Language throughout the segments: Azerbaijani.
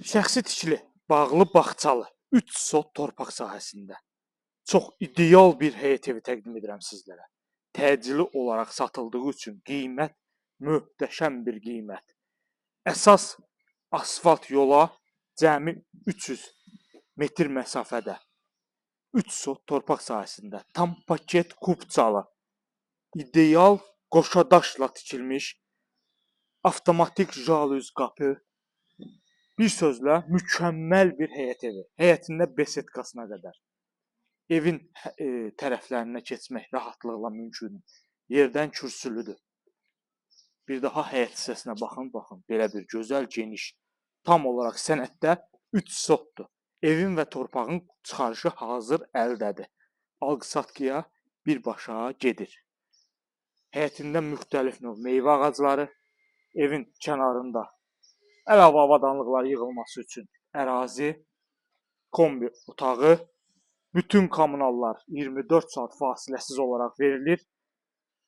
Şəxsi tikili, bağlı, bağçalı 3 sot torpaq sahəsində çox ideal bir həyət evi təqdim edirəm sizlərə. Təcili olaraq satıldığı üçün qiymət möhtəşəm bir qiymət. Əsas asfalt yola cəmi 300 metr məsafədə 3 sot torpaq sahəsində tam paket kupçalı, ideal qoşa daşla tikilmiş avtomatik jalüz qapı, bir sözlə mükəmməl bir həyət evi. Həyətində besetkasına qədər. Evin tərəflərinə keçmək rahatlıqla mümkündür. Yerdən kürsülüdür. Bir daha həyət hissəsinə baxın, baxın. Belə bir gözəl, geniş, tam olaraq sənəddə 3 sotdur. Evin və torpağın çıxarışı hazır əldədir. Alqı-satqıya birbaşa gedir. Həyətində müxtəlif növ meyvə ağacları, evin kənarında əlavə avadanlıqlar yığılması üçün ərazi, kombi otağı, bütün kommunallar 24 saat fasiləsiz olaraq verilir.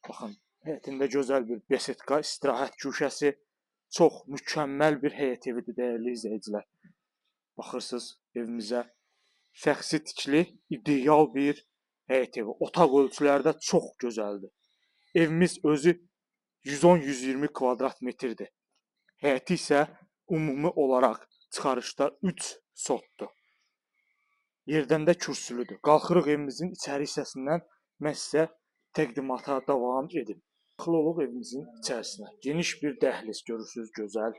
Baxın, həyətində gözəl bir besetka, istirahət güşəsi, çox mükəmməl bir həyət evidir, dəyərli izləyicilər. Baxırsınız evimizə, şəxsi tikili, ideal bir həyət evi. Otaq ölçüləri də çox gözəldir. Evimiz özü 110-120 kvadrat metrdir. Həyəti isə ümumi olaraq çıxarışda 3 sotdur. Yerdən də kürsülüdür. Qalxırıq evimizin içəri hissəsindən, mən sizə təqdimata davam edim. Daxil oluq evimizin içərisinə. Geniş bir dəhliz görürsünüz, gözəl,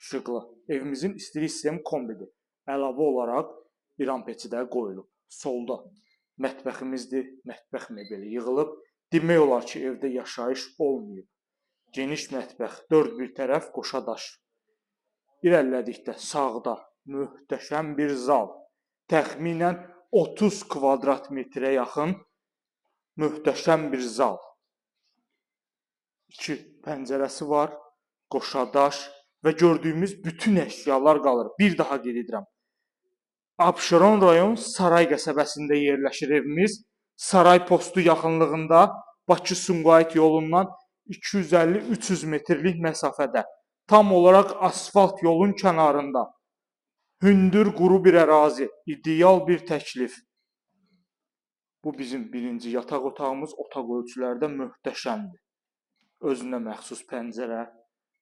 işıqlı. Evimizin istilik sistemi kombidir. Əlavə olaraq İran peçi də qoyulub. Solda mətbəximizdir. Mətbəx mebeli yığılıb. Demək olar ki, evdə yaşayış olmayıb. Geniş mətbəx, dörd bir tərəf qoşa daş. İrəlilədikdə sağda möhtəşəm bir zal. Təxminən 30 kvadrat metrə yaxın möhtəşəm bir zal. 2 pəncərəsi var, qoşa daş və gördüyümüz bütün əşyalar qalır. Bir daha qeyd edirəm. Abşeron rayon Saray qəsəbəsində yerləşir evimiz. Saray postu yaxınlığında Bakı-Sumqayıt yolundan 250-300 metrlik məsafədə. Tam olaraq asfalt yolun kənarında. Hündür, quru bir ərazi, ideal bir təklif. Bu bizim birinci yataq otağımız, otaq ölçüləri də möhtəşəmdir. Özünə məxsus pəncərə.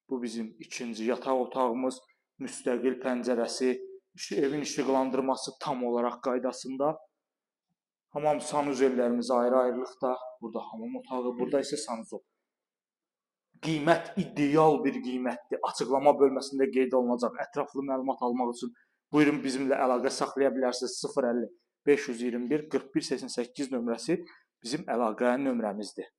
Bu bizim ikinci yataq otağımız, müstəqil pəncərəsi, evin işıqlandırması tam olaraq qaydasında. Hamam sanuzellərimiz ayrı-ayrılıqda. Burada hamam otağı, burada isə sanuzel. Qiymət ideal bir qiymətdir. Açıqlama bölməsində qeyd olunacaq. Ətraflı məlumat almaq üçün buyurun bizimlə əlaqə saxlaya bilərsiniz. 050 521 41 88 nömrəsi bizim əlaqə nömrəmizdir.